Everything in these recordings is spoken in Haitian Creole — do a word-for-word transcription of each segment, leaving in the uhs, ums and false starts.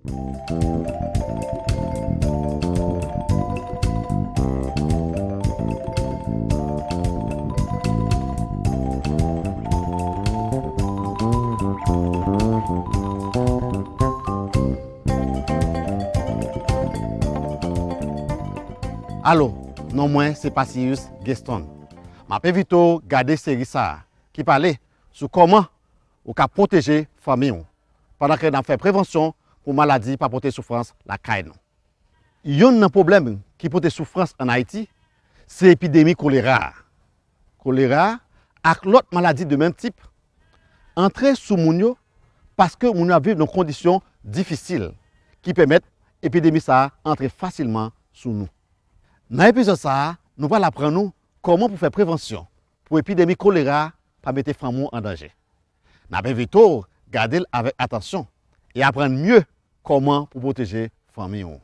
Alo, non mwen se Passilius Gueston. M ap envite w gade seri sa a ki pale sou kòman ou ka pwoteje fanmi w pandan ke n ap fè prevansyon pou maladi pa pote soufrans lakay nou. Youn nan pwoblèm ki pote soufrans ann Ayiti se epidemi kolera a. Kolera a ak lòt maladi de menm tip antre sou moun yo paske moun yo ap viv nan kondisyon difisil ki pèmèt epidemi sa a antre fasilman sou nou. Nan epizòd sa a, nou pral aprann ou kòman pou fè prevansyon pou epidemi kolera a pa mete fanmi w an danje. N ap envite w gade l avèk atansyon e aprann mye kòman pou pwoteje fanmi w.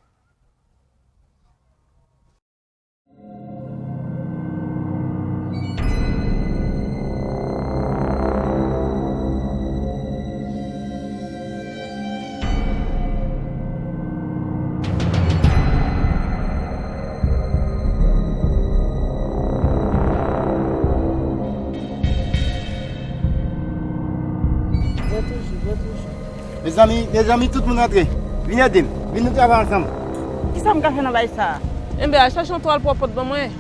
Mezanmi, mezanmi, tout moun antre. Vin ede m. Vin nou travay ansanm. Kisa m ka fè nan bagay sa a? Enben, al chache yon twal pwòpwòp ban mwen.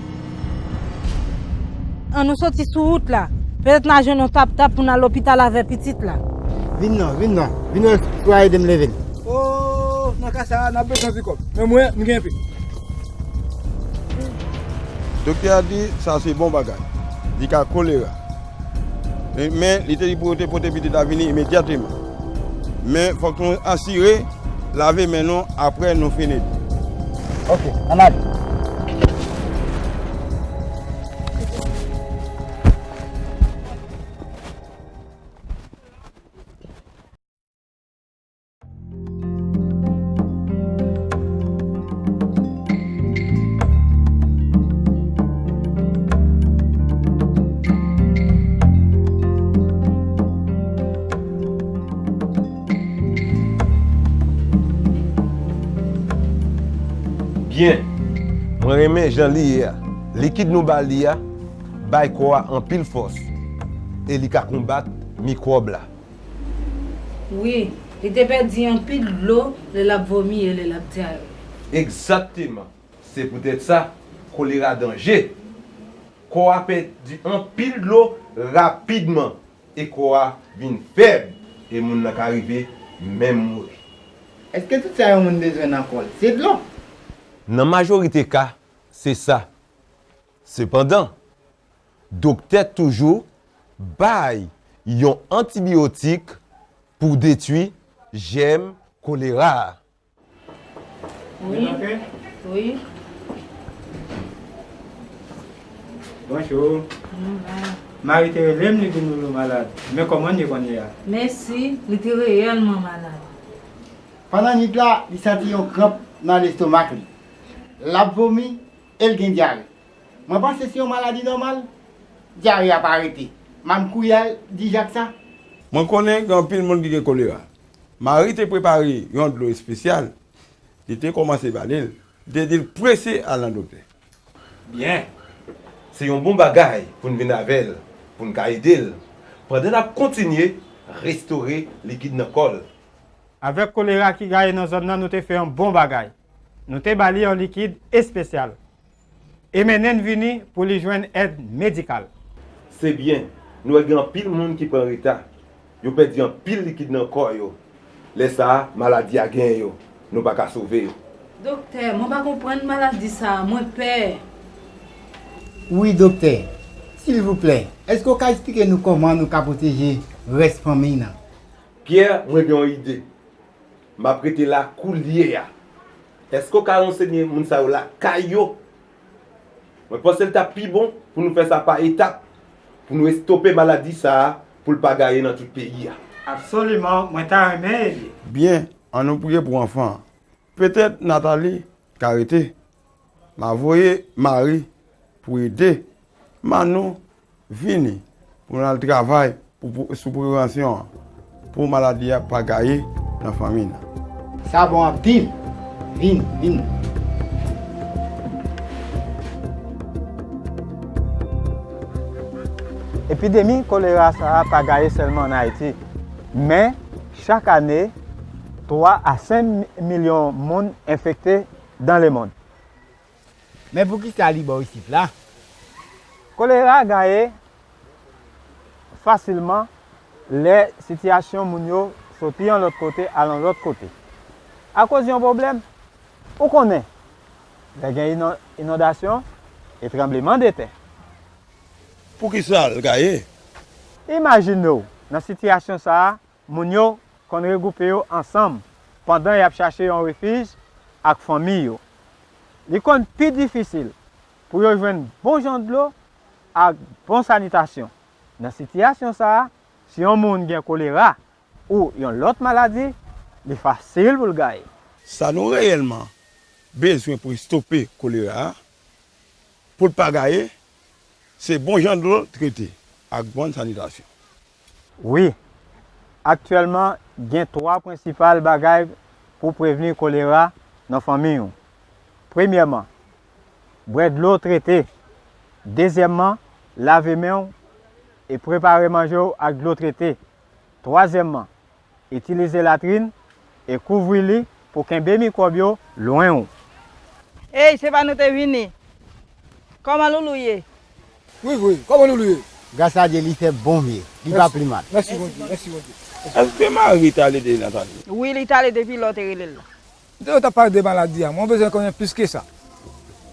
Ann nou soti sou wout la. Petèt n a jwenn yon tap-tap pou n al lopital avè pitit la. Vin non, vin non. Vin wè si w a ede m leve l. O, nan ka sa a, n ap bezwen pikòp. Men mwen, m gen anpil. Doktè a di sa se bon bagay. Li ka kolera. Men, men li te di pou yo te pote pitit la vini imedyatman. Men fòk nou asire lave men nou apre nou fin ede. Ok, ann ale. Byen. Mwen renmen jan li ye a. Likid nou ba li a bay kò a anpil fòs e li ka konbat mikwòb la. Wi, li te pèdi anpil dlo lè l ap vomi e lè l ap dyare. Egzakteman. Se poutèt sa, kolera danje. Kò a pèdi anpil dlo rapidman e kò a vin fèb e moun nan ka rive menm mouri. Èske tout sa yon moun bezwen nan kò l, se dlo? Nan majorite ka, se sa. Sepandan, doktè toujou bay yon antibiyotik pou detwi jèm kolera a. Wi. Wi. Bonjou. Bonjou. Mari te rele m, li di m ou malad. Men kòman l ye kounye a? Mèsi, li te reyèlman malad. Pandan nwit la, li santi yon kranp nan lestomak li. L ap vomi, e l gen dyare. Mwen panse se yon maladi nòmal. Dyare a pa rete. Manm kouri a di Jak sa. Mwen konnen gen anpil moun ki gen kolera. Mari te prepare yon dlo espesyal. Li te kòmanse bale l. Li te di l prese al nan doktè. Byen. Se yon bon bagay pou n vin avè l, pou n ka ede l, pandan n ap kontinye restore likid nan kò l. Avèk kolera ki gaye nan zòn nan, nou te fè yon bon bagay. Nou te ba li yon likid espesyal e mennen l vini pou li jwenn èd medikal. Se byen, nou wè gen anpil moun ki pran reta. Yo pèdi anpil likid nan kò yo. Lè sa a, maladi a genyen yo. Nou pa ka sove yo. Doktè, mwen pa konprann maladi sa a, mwen pè. Wi, doktè. Silvouplè, èske w ka eksplike nou kòman nou ka pwoteje rès fanmi nan? Pyè, mwen gen yon ide. M ap rete la koulye a. Èske w ka ransèye moun sa yo lakay yo? Mwen panse l t ap pi bon pou nou fè sa pa etap, pou nou estope maladi sa a, pou l pa gaye nan tout peyi a. Absoliman, mwen ta renmen ede. Byen, ann nou priye pou anfan an. Petèt Nathalie ka rete. M a voye Mari pou ede Manou vini pou n al travay pou, pou, sou prevansyon an, pou maladi a pa gaye nan fanmi nan. Sa bon anpil. Vin, vin. Epidemi kolera sa a pa gaye sèlman ann Ayiti, men chak ane, twa a senk milyon moun enfekte dans le monde. Men poukisa li bò isit la? Kolera gaye fasilman lè sitiyasyon moun yo soti yon lòt kote al yon lòt kote. Akoz yon pwoblèm, ou konnen, lè gen inon- inondasyon e tranblemanntè. Poukisa l gaye? Imajine w nan sitiyasyon sa a, moun yo konn regwoupe yo ansanm pandan y ap chache yon refij ak fanmi yo. Li konn pi difisil pou yo jwenn bon jan dlo ak bon sanitasyon. Nan sitiyasyon sa a, si yon moun gen kolera ou yon lòt maladi, li fasil pou l gaye. Sa nou reyèlman bezwen pou estope kolera a, pou l pa gaye, se bon jan dlo trete ak bon sanitasyon. Wi, aktyèlman, gen twa prensipal bagay pou prevni kolera nan fanmi w. Premyèman, bwè dlo trete. Dezyèmman, lave men w e prepare manje w ak dlo trete. Twazyèmman, itilize latrin e kouvri li pou kenbe mikwòb yo lwen w. Ey, se pa nou te vini? Kòman Loulou ye? Wi, wi, kòman Loulou ye? Gras a Dye, li fè bon vye. Li pa pli mal. Mèsi Bondye, mèsi Bondye. Èske Mari t al ede Nathalie? Wi, li t ale depi lè w te rele l la. M te wè w t ap pale de maladi a, mwen bezwen konnen plis ke sa.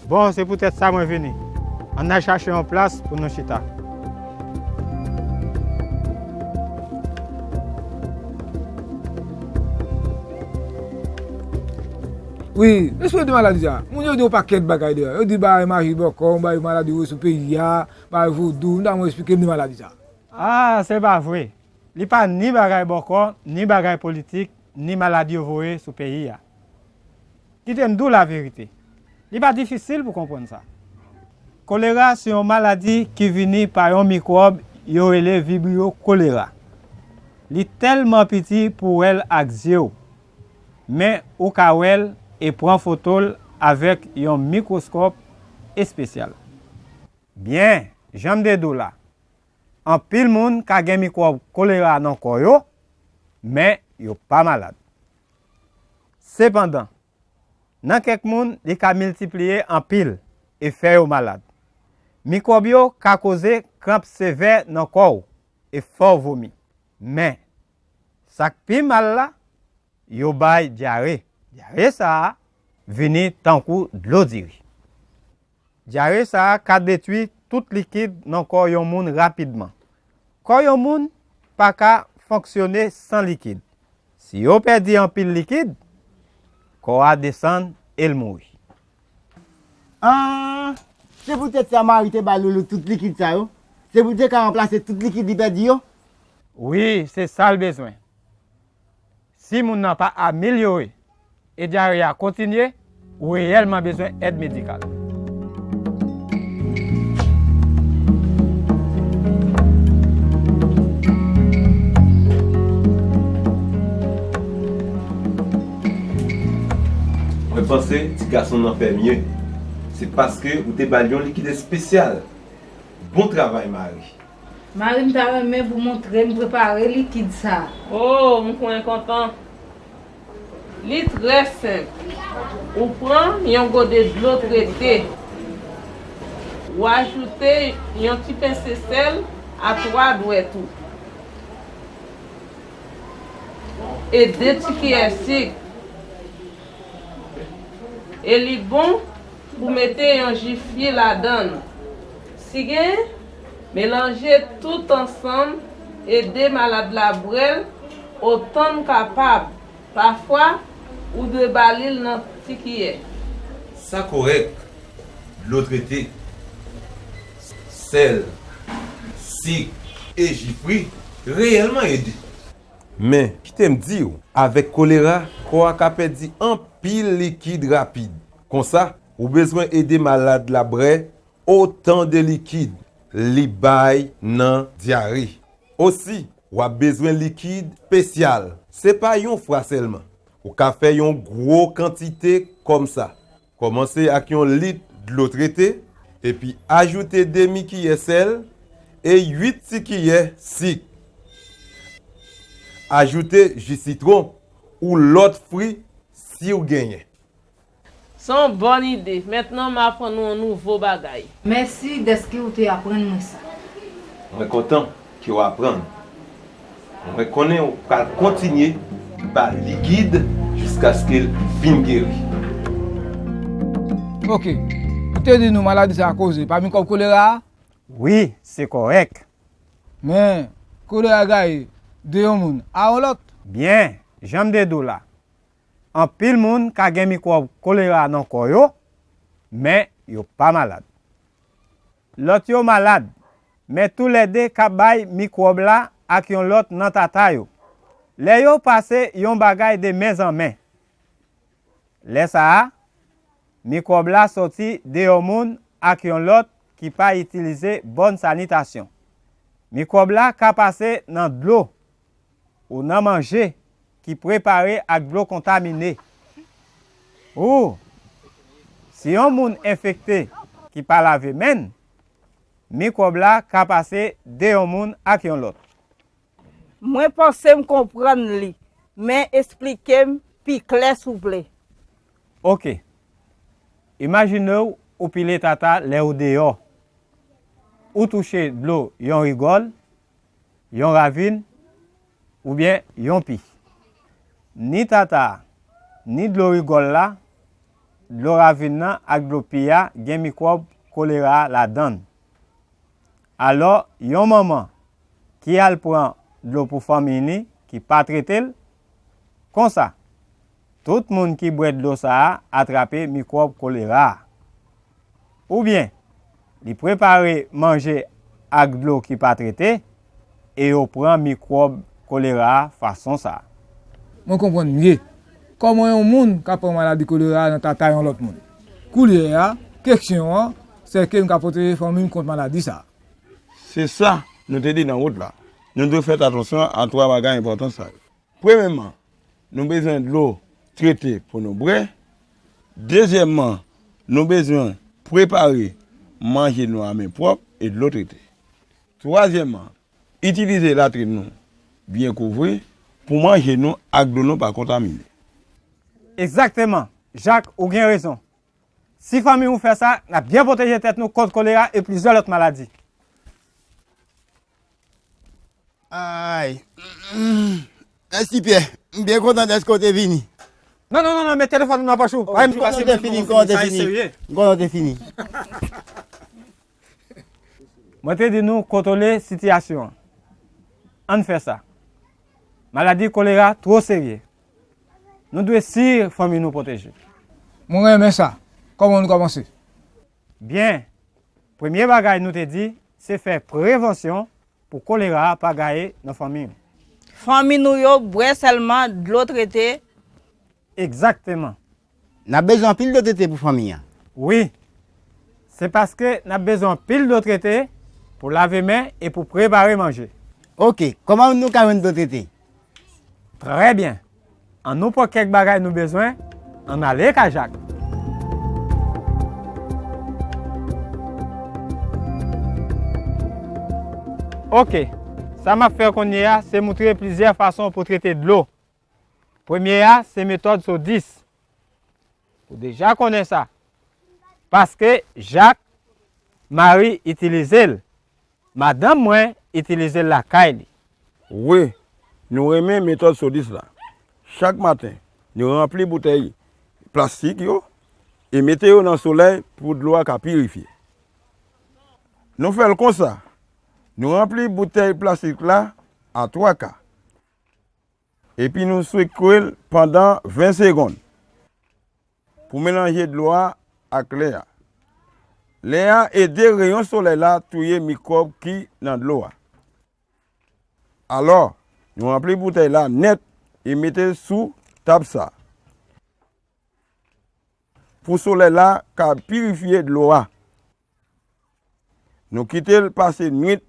Bon, se poutèt sa mwen vini. Ann al chache yon plas pou nou chita. Wi, esplike de maladi sa. Moun yo di yon pakèt bagay deyò. Yo di bay maji bòkò, bay maladi woy sou peyi a, bay vodou. M ta renmen w esplike m de maladi sa. Ah, se pa vre. Li pa ni bagay bòkò, ni bagay politik, ni maladi yo voye sou peyi a. Kite m di w laverite. Li pa difisil pou konprann sa. Kolera se yon maladi ki vini pa yon mikwòb yo rele Vibrio cholera. Li tèlman piti pou w wè l ak zye w. Men ou ka wè l e pran foto l avèk yon mikwoskòp espesyal. Byen, jan m te di w la, anpil moun ka gen mikwòb kolera nan kò yo, men yo pa malad. Sepandan, nan kèk moun, li ka miltipliye anpil e fè yo malad. Mikwòb yo ka koze kranp sevè nan kò w e fè w vomi. Men, sa k pi mal la, yo bay dyare. Dyare sa a vini tankou dlo diri. Dyare sa a ka detwi tout likid nan kò yon moun rapidman. Kò yon moun pa ka fonksyone san likid. Si yo pèdi anpil likid, kò a desann e l mouri. Ah, se poutèt sa Mari te bay Loulou tout likid sa yo? Se pou l te ka ranplase tout likid li pèdi yo? Wi, se sa l bezwen. Si moun nan pa amelyore e dyare a kontinye, ou reyèlman bezwen èd medikal. Mwen panse ti gason nan fè mye. Se paske ou te ba l yon likid espesyal. Bon travay, Mari. Mari, m ta renmen pou w montre m prepare likid sa a. O, m konnen kontan. Li trè senp. Ou pran yon gode dlo trete. Ou ajoute yon ti pense sèl a twa dwèt ou. E de ti kiyè sik. E li bon pou mete yon ji fwi ladan l. Si gen, melanje tout ansanm, ede malad la bwè l otan n kapab. Pafwa, ou dwe ba li l nan ti kiyè. Sa kòrèk, dlo trete, sèl, sik e ji fwi reyèlman ede. Men, kite m di w, avèk kolera, kò a ka pèdi anpil likid rapid. Konsa, ou bezwen ede malad la bwè otan de likid li bay nan dyare. Osi, w ap bezwen likid espesyal. Se pa yon fwa sèlman. Ou ka fè yon gwo kantite kòmsa. Kòmanse ak yon lit dlo trete, epi ajoute demi kiyè sèl e uit ti kiyè sik. Ajoute ji sitwon ou lòt fwi si w genyen. Se yon bòn ide. Mentnan, m aprann ou yon nouvo bagay. Mèsi dèske ou te aprann mwen sa. Mwen kontan ke w aprann. Mwen konnen w pral kontinye ba likid jiskaske l fin geri. Ok. Ou te di nou maladi sa a koze pa mikwòb kolera a? Wi, se kòrèk. Men, kolera gaye de yon moun a yon lòt? Byen, jan m te di w la, anpil moun ka gen mikwòb kolera nan kò yo, men yo pa malad. Lòt yo malad, men toulède ka bay mikwòb la ak yon lòt nan tata yo, lè yo pase yon bagay de men an men. Lè sa a, mikwòb la soti de yon moun ak yon lòt ki pa itilize bòn sanitasyon. Mikwòb la ka pase nan dlo ou nan manje ki prepare ak dlo kontamine. Ou, si yon moun enfekte ki pa lave men l, mikwòb la ka pase de yon moun ak yon lòt. Mwen panse m konprann li, men esplike m pi klè souple. Ok. Imajine w ou pile tata lè ou deyò. Ou touche dlo yon rigòl, yon ravin, oubyen yon pi. Ni tata a, ni dlo rigòl la, dlo ravin nan ak dlo pi a gen mikwòb kolera a ladan l. Alò, yon manman ki al pran dlo pou fanmiy li ki pa trete l, konsa, tout moun ki bwè dlo sa a atrape mikwòb kolera a. Oubyen, li prepare manje ak dlo ki pa trete e yo pran mikwòb kolera a fason sa a. Mwen konprann mye. Kòman yon moun ka pran maladi kolera a nan tata yon lòt moun? Koulye a, keksyon an, sèke m ka pwoteje fanmi m kont maladi sa a. Se sa nou te di nan wout la. Nou dwe fè atansyon a twa bagay enpòtan sa yo. Premyèman, nou bezwen dlo trete pou nou bwè. Dezyèmman, nou bezwen prepare manje nou a men pwòp e dlo trete. Twazyèmman, itilize latrin nou byen kouvri pou manje nou ak dlo nou pa kontamine. Egzakteman, Jak, ou gen rezon. Si fanmi w fè sa, n ap byen pwoteje tèt nou kont kolera e plizyè lòt maladi. Ay. Mèsi Pyè. M byen kontan dèske w te vini. Non, non, non, non, met telefòn ou nan pòch ou. M konnen w te fini, m konnen w te fini. M konnen w te fini. Mwen te di nou kontwole sitiyasyon an. Ann fè sa. Maladi kolera twò serye. Nou dwe si fanmi nou pwoteje. Mwen renmen sa. Kòman nou kòmanse? Byen. Premye bagay nou te di, se fè prevansyon pou kolera a pa gaye nan fanmi nou. Fanmi nou yo bwè sèlman dlo trete. Egzakteman. N ap bezwen anpil dlo trete pou fanmi an. Wi. Se paske n ap bezwen anpil dlo trete pou lave men e pou prepare manje. Ok, kòman nou ka jwenn dlo trete? Trè byen. Ann nou pran kèk bagay nou bezwen, ann ale kay Jak. Ok, sa m ap fè kounye a se moutre plizyè fason pou trete dlo. Premye a se metòd Sodis. Ou deja konnen sa. Paske Jak, Mari itilize l. Madanm mwen itilize l lakay li. Wi, nou renmen metòd Sodis la. Chak maten, nou ranpli boutèy plastik yo e mete yo nan solèy pou dlo a ka pirifye. Nou fè l konsa, nou ranpli boutèy plastik la a twa ka. Epi nou sekwe l pandan ven segonn pou melanje dlo a ak lè a. Lè a ede reyon solèy la touye mikwòb ki nan dlo a. Alò, nou ranpli boutèy la nèt e mete l sou tab sa. Pou solèy la ka pirifye dlo a. Nou kite l pase nwit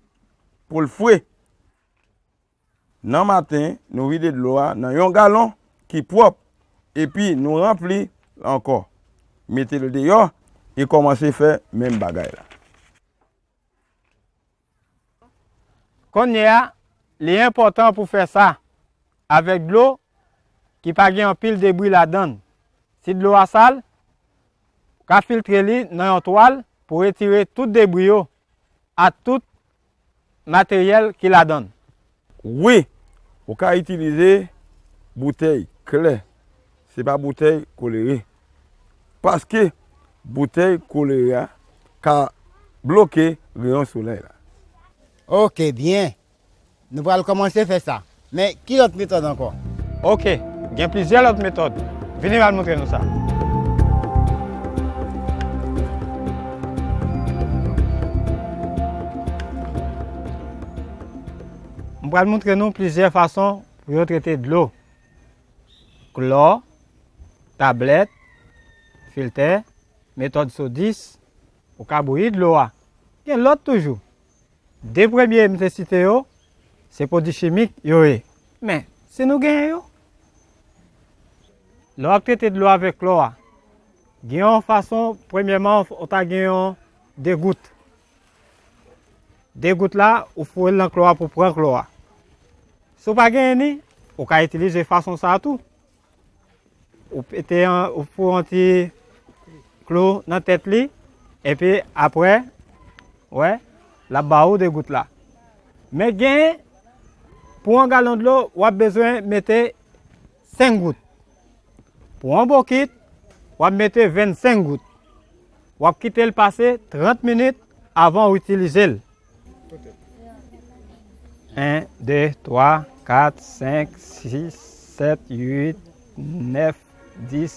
pou l fre. Nan maten, nou vide dlo a nan yon galon ki pwòp Epi nou ranpli l ankò. Mete l deyò e kòmanse fè menm bagay la. Kounye a, li enpòtan pou fè sa avèk dlo ki pa gen anpil debri ladan l. Si dlo a sal, ou ka filtre li nan yon twal pou retire tout debri yo ak tout materyèl ki ladan l. Wi, ou ka itilize boutèy klè, se pa boutèy kolere. Paske boutèy kolere a ka bloke reyon solèy la. Oke, byen. Nou pral kòmanse fè sa. Men, ki lòt metòd ankò? Oke, gen plizyè lòt metòd. Vini m al montre nou sa. M pral montre nou plizyè fason pou yo trete dlo. Klò, tablèt, filtè, metòd Sodis, ou ka bouyi dlo a. Gen lòt toujou. De premye m te site yo, se pwodui chimik yo ye. Men, si nou genyen yo? Lè w ap trete dlo avèk klò a, gen yon fason, premyèman, ou ta gen yon degout. Degout la, ou foure l nan klò a pou pran klò a. Si w pa genyen ni, ou ka itilize fason sa a tou. Ou pete an, ou foure yon ti klou nan tèt li, epi apre, wè, l ap ba ou degout la. Men gen, pou yon galon dlo, w ap bezwen mete senk gout. Pou yon bokit, w ap mete vennsenk gout. W ap kite l pase trant minit avan w itilize l. En, de, twa, kat, senk, sis, sèt, uit, nèf, dis,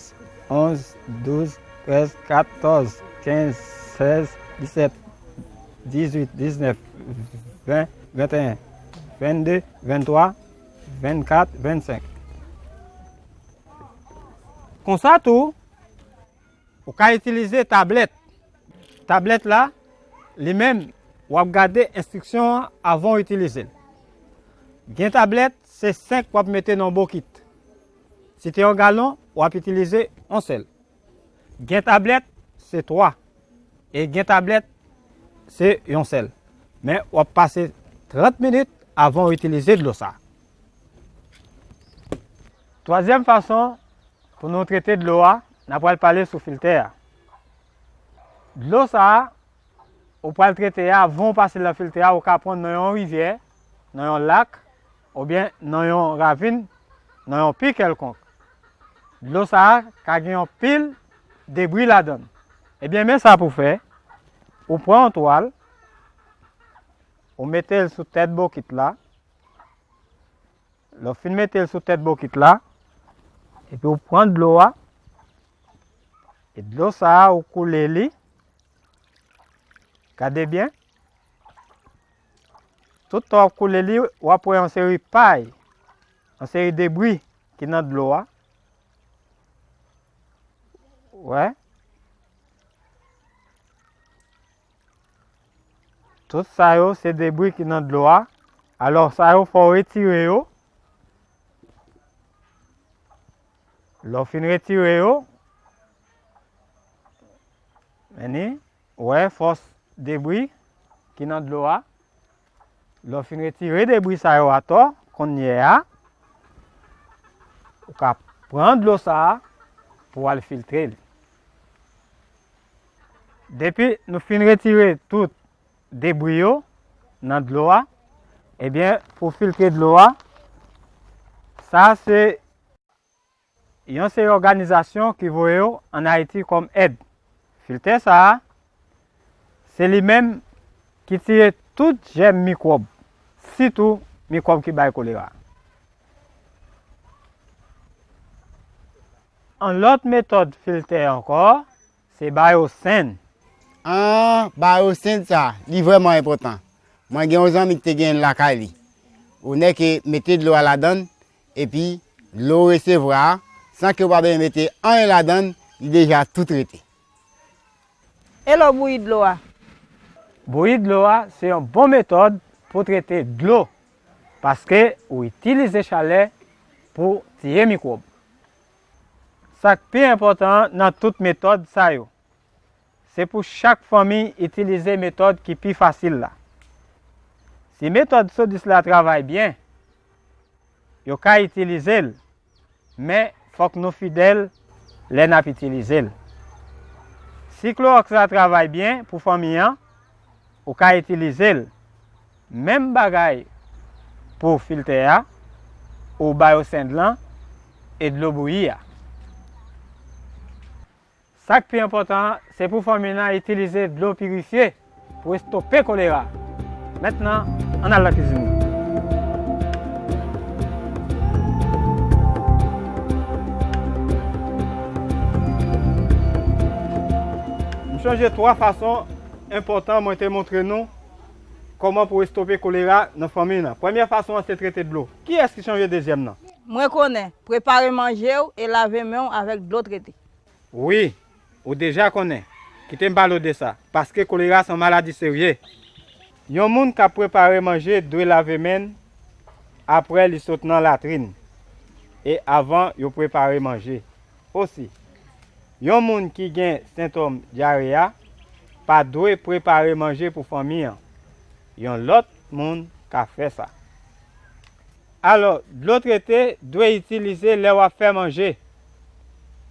onz, douz, trèz, katòz, kenz, sèz, disèt, dizuit, diznèf, ven, venteyen, vennde, venntwa, vennkat, vennsenk. Konsa tou, ou ka itilize tablèt. Tablèt la, li menm, w ap gade enstriksyon an avan w itilize l. Gen tablèt, se senk w ap mete nan yon bokit. Si te yon galon, w ap itilize yon sèl. Gen tablèt, se twa. E gen tablèt, se yon sèl. Men w ap pase trant minit avan w itilize dlo sa. Twazyèm fason pou nou trete dlo a, n ap pral pale sou filtè a. Dlo sa a, ou pral trete a, avan w pase l nan filtè a, ou ka pran nan yon rivyè, nan yon lak, oubyen nan yon ravin, nan yon pi kèlkonk. Dlo sa a ka gen yon pil debri ladan l. Ebyen, men sa pou fè, ou pran yon twal, ou mete l sou tèt bokit la. Lè w fin mete l sou tèt bokit la, epi w pran dlo a, e dlo sa a, ou koule li. Gade byen. Tout tan w ap koule li, w ap wè yon seri pay, yon seri debri ki nan dlo a. Wè. Tout sa yo, se debri ki nan dlo a. Alò, sa yo, fò w retire yo. Lè w fin retire yo, men ni, ou wè fòs debri ki nan dlo a. Lè w fin retire debri sa yo atò, kounye a, ou ka pran dlo sa a pou w al filtre l. Depi nou fin retire tout debri yo nan dlo a, ebyen, pou filtre dlo a, sa se yon seri òganizasyon ki voye yo ann Ayiti kòm èd. Filtè sa a, se li menm ki tiye tout jèm mikwòb, sitou mikwòb ki bay kolera. Yon lòt metòd filtè ankò, se Biosend. An, Biosend sa, li vrèman enpòtan. Mwen gen yon zanmi ki te gen l lakay li. Ou nèk mete dlo a ladan l, epi dlo w resevwa a, san ke w pa bezwen mete anyen ladan l, li deja tou trete. E lè w bouyi dlo a? Bouyi dlo a se yon bon metòd pou trete dlo, paske ou itilize chalè pou tiye mikwòb. Sa k pi enpòtan an nan tout metòd sa yo, se pou chak fanmi itilize metòd ki pi fasil la. Si metòd Sodis la travay byen, yo ka itilize l, men fòk nou fidèl lè n ap itilize l. Si klowòks la travay byen pou fanmi an, ou ka itilize l. Menm bagay pou filtè a, ou ba yo sendlan e dlo bouyi a. Sa k pi enpòtan an, se pou fanmi nan itilize dlo pirifye pou estope kolera. Mentnan, ann al nan kizin nan. M chonje twa fason enpòtan mwen te montre nou kòman pou estope kolera nan fanmi nan. Premyè fason an se trete dlo. Kiyès ki chonje dezyèm nan? Mwen konnen, prepare manje w e lave men w avèk dlo trete. Wi, ou deja konnen. Kite m pale w de sa, paske kolera se yon maladi serye. Yon moun k ap prepare manje dwe lave men l apre li sot nan latrin e avan yo prepare manje. Osi, yon moun ki gen sentòm dyare a pa dwe prepare manje pou fanmi an. Yon lòt moun ka fè sa. Alò, dlo trete dwe itilize lè w ap fè manje.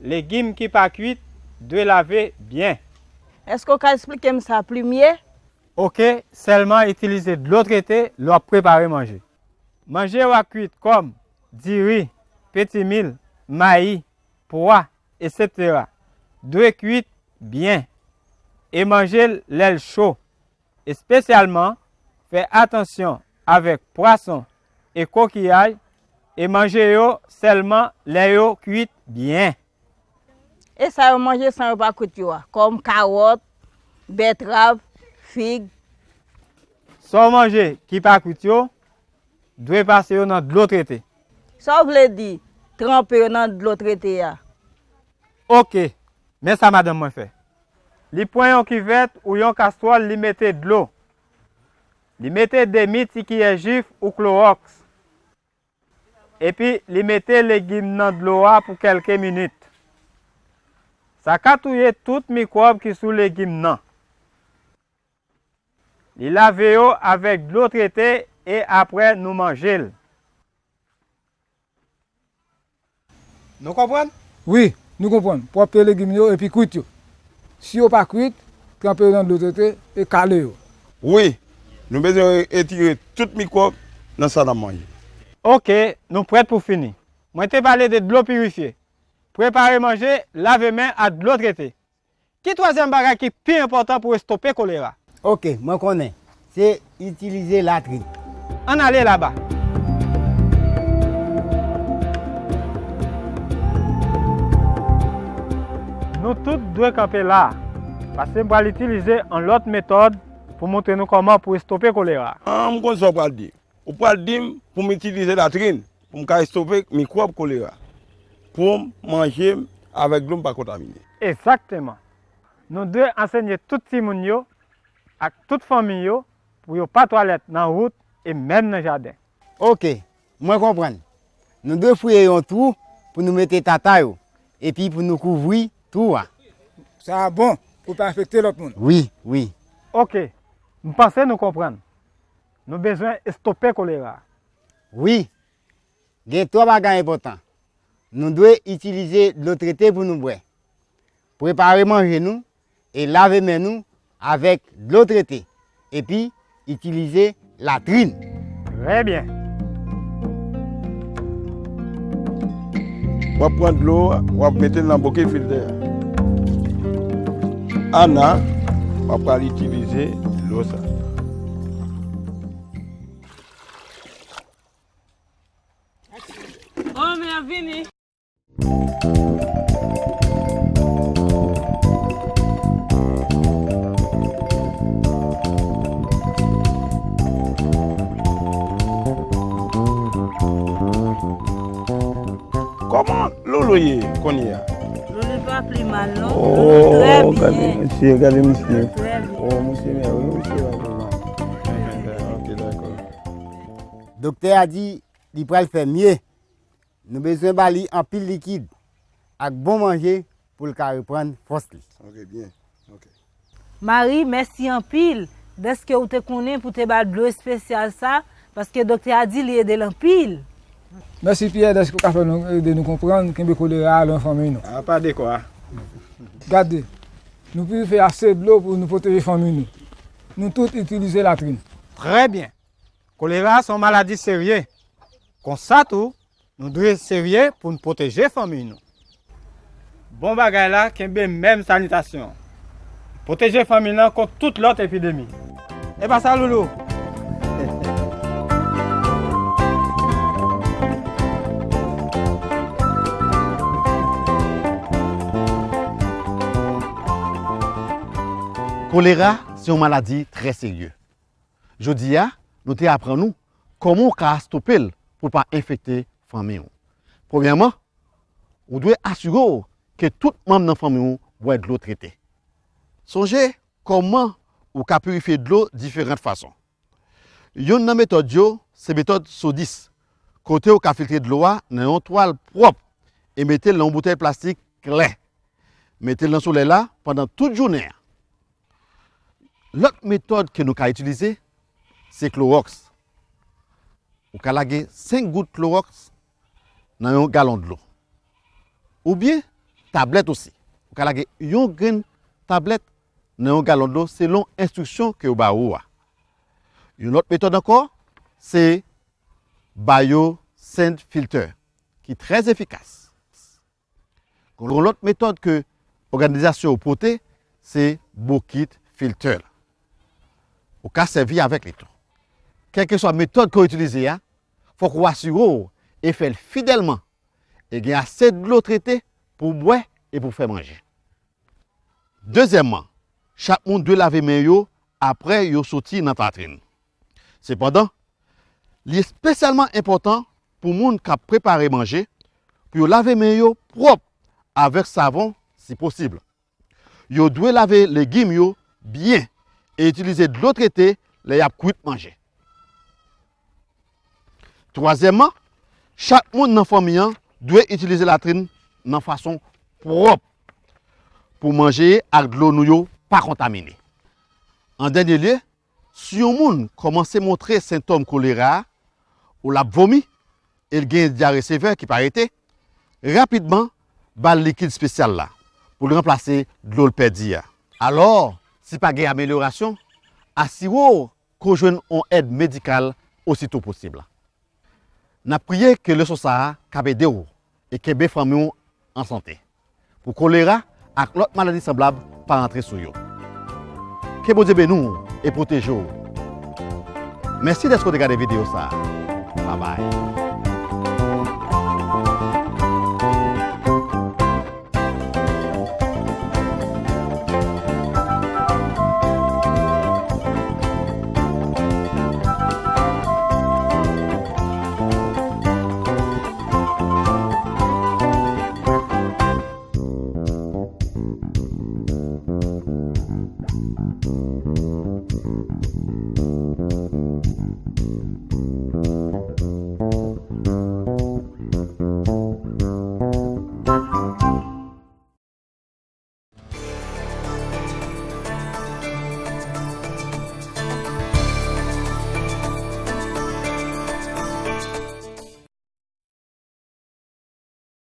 Legim ki pa kwit dwe lave byen. Èske w ka eksplike m sa pli mye? Oke, sèlman itilize dlo trete lè w ap prepare manje. Manje w ap kwit kòm diri, petimil, mayi, pwa, etsetera, dwe kwit byen e manje l lè l cho. Espesyalman, fè atansyon avèk pwason e kokiyaj e manje yo sèlman lè yo kwit byen. E sa yo manje san yo pa kwit yo a, kòm kawòt, bètrav, fig? Sa w manje ki pa kwit yo, dwe pase yo nan dlo trete. Sa w vle di, tranpe yo nan dlo trete a? Oke, men sa madanm mwen fè. Li pran yon kivèt ou yon kastwòl, li mete dlo. Li mete demi ti kiyè jif ou klowòks. Epi li mete legim nan dlo a pou kèlke minit. Sa ka touye tout mikwòb ki sou legim nan. Li lave yo avèk dlo trete e apre nou manje l. Nou konprann? Wi, nou konprann. Pwòpte legim yo epi kwit yo. Si yo pa kwit, tranpe yo nan dlo trete e kale yo. Wi, nou bezwen retire tout mikwòb nan sa n ap manje. Oke, nou prèt pou fini. Mwen te pale de dlo pirifye. Prepare manje, lave men ak dlo trete. Ki twazyèm bagay ki pi enpòtan pou estope kolera? Oke, mwen konnen. Se itilize latrin. Ann ale laba. Nou tout dwe kanpe la a, paske m pral itilize yon lòt metòd pou montre nou kòman pou estope kolera. Ah, m konn sa w pral di. Ou pral di m pou m itilize latrin pou m ka estope mikwòb kolera, pou m manje m avèk dlo m pa kontamine. Egzakteman. Nou dwe ansenye tout timoun yo ak tout fanmi yo pou yo pa twalèt nan wout e menm nan jaden. Oke, mwen konprann. Nou dwe fouye yon twou pou nou mete tata yo, epi pou nou kouvri twou a. Sa a bon, pou pa enfekte lòt moun. Wi, wi. Oke, m panse nou konprann. Nou bezwen estope kolera. Wi, gen twa bagay enpòtan. Nou dwe itilize dlo trete pou nou bwè. Prepare manje nou e lave men nou avèk dlo trete, epi itilize latrin. Trè byen. W ap pran dlo a, w ap mete l nan boke filtè a. Ana, w ap pral itilize dlo sa. Bon, men ap vini. Kòman Lolo ye kounye a? Lolo pa pli mal, non. Oh, gade misye, gade misye. Trè byen. Oh, misye mèwè, misye la vrèman. Ok, dakò. Doktè a di li pral fè mye. Nou bezwen ba li anpil likid. ak bon manje pou l ka reprann fòs li. Ok, byen. Ok. Mari, mèsi anpil dèske ou te konnen pou te ba l dlo espesyal sa, paske doktè a di li ede l anpil. Mèsi, Pyè, dèske w ka fè nou, ede nou konprann kenbe kolera a lwen fanmi nou. A, pa de kwa. Gade, nou pirife ase dlo pou nou pwoteje fanmi nou. Nou tout itilize latrin. Trè byen. Kolera se yon maladi serye. Konsa tou, nou dwe serye pou n pwoteje fanmi nou. Bon bagay la, kenbe menm sanitasyon. Pwoteje fanmi nan kont tout lòt epidemi. E pa sa, Loulou? Kolera se yon maladi trè serye. Jodi a, nou te aprann ou kòman w ka stope l pou l pa enfekte fanmi w. Premyèman, ou dwe asire w ke tout manm nan fanmi w bwè dlo trete. Sonje kòman ou ka pirifye dlo diferan fason. Youn nan metòd yo se metòd Sodis, kote w ka filtre dlo a nan yon twal pwòp e mete l nan yon boutèy plastik klè. Mete l nan solèy la pandan tout jounen an. Lòt metòd ke nou ka itilize, se klowòks. Ou ka lage senk gout klowòks nan yon galon dlo. Oubyen tablèt osi. Ou ka lage yon grenn tablèt nan yon galon dlo selon enstriksyon ke yo ba ou a. Yon lòt metòd ankò, se Biosand Filter, ki trè efikas. Yon lòt metòd ke òganizasyon yo pote, se bokit filtè la. Ou ka sèvi avèk li tou. Kèlkeswa metòd ke w itilize a, fòk ou asire w e fè l fidèlman e gen ase dlo trete pou w bwè e pou w fè manje. Dezyèmman, chak moun dwe lave men yo apre yo soti nan latrin. Sepandan, li espesyalman enpòtan pou moun k ap prepare manje pou yo lave men yo pwòp avèk savon si posib. Yo dwe lave legim yo byen e itilize dlo trete lè y ap kwit manje. Twazyèmman, chak moun nan fanmi an dwe itilize latrin nan fason pwòp pou manje ak dlo nou yo pa kontamine. An dènye lye, si yon moun kòmanse montre sentòm kolera a, ou l ap vomi, e l gen dyare sevè ki pa rete, rapidman ba l likid espesyal la pou l ranplase dlo l pèdi a. Alò, si pa gen amelyorasyon, asire w ke w jwenn yon èd medikal osito posib. N ap priye ke leson sa a kab ede w e kenbe fanmi w an sante, pou kolera ak lòt maladi sanblab pa rantre sou yo. Ke Bondye beni w e pwoteje w. Mèsi dèske w te gade videyo sa a. Babay.